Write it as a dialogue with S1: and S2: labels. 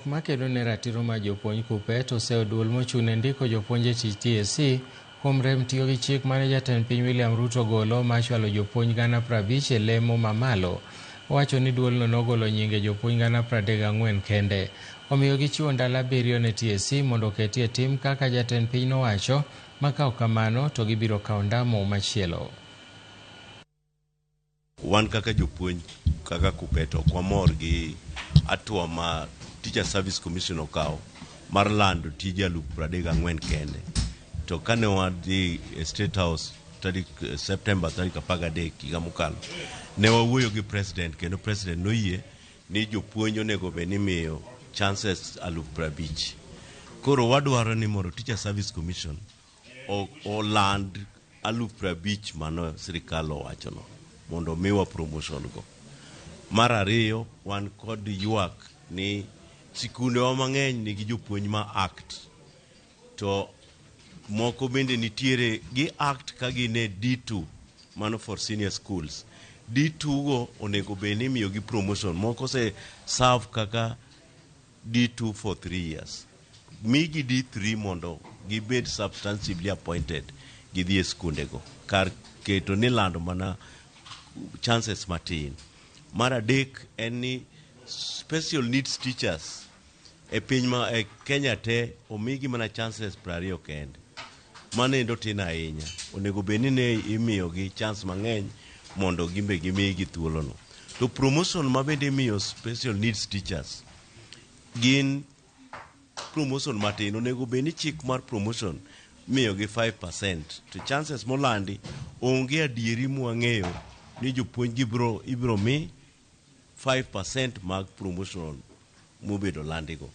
S1: makedo ne ratiro mar jopuonj KUPPET oseyo duol mochung' ne ndiko jopuonj e tich TSC kuom rem tiyo gi chik mane jatend piny William Ruto ogolo mar chwalo jopuonj gana 50 e lemo mamalo. Owacho ni duolno nogolo nyinge jopuonj gana 34 kende. Omiyo gichiwo ndalo 7 ne TSC mondo oketie tim kaka jatend piny nowacho ma ka ok kamano to gibiro kawo ondamo machielo.
S2: Wan kaka jopuonj kaka KUPPET ok wamor gi hatua ma Teacher Service Commission okawo mar lando tije 34,000 kende. To kane wadhi e State House tarik September tarik 13 higa mokalo, ne wawuoyo gi president kendo president noyie ni jopuonj onego bed ni imiyo chances 50,000. Koro wadwaro ni mondo Teacher Service Commission oland 50,000 mano sirikal owachono mondo omiwa promotion go. Mar ariyo, wan kod ywak ni sikundewa mang'eny nigi jopuonj ma act to moko bende nitiere gi act ka gin e D2 mano for senior schools. D2 go onego bed ni imiyogi promotion moko ose serve kaka D2 for 3 years. Migi D3 mondo gibed substantively appointed gidhi e skundego kar keto ni lando mana chances matin. Mar adek en ni special needs teachers e piny ma e Kenya te omigi mana chances 20 kende. Mano endo tin ahinya. Onego bed ni ne imiyogi chance mang'eny mondo gimbe gimigi thuolono. To promotion ma bende imiyo special needs teachers gin promotion matin. Onego bed ni chik mar promotion miyogi 5% to chances molandi onge adieri mwang'eyo ni jopuonj gibiro ibiro mi 5% mag promotion mobedo landigo.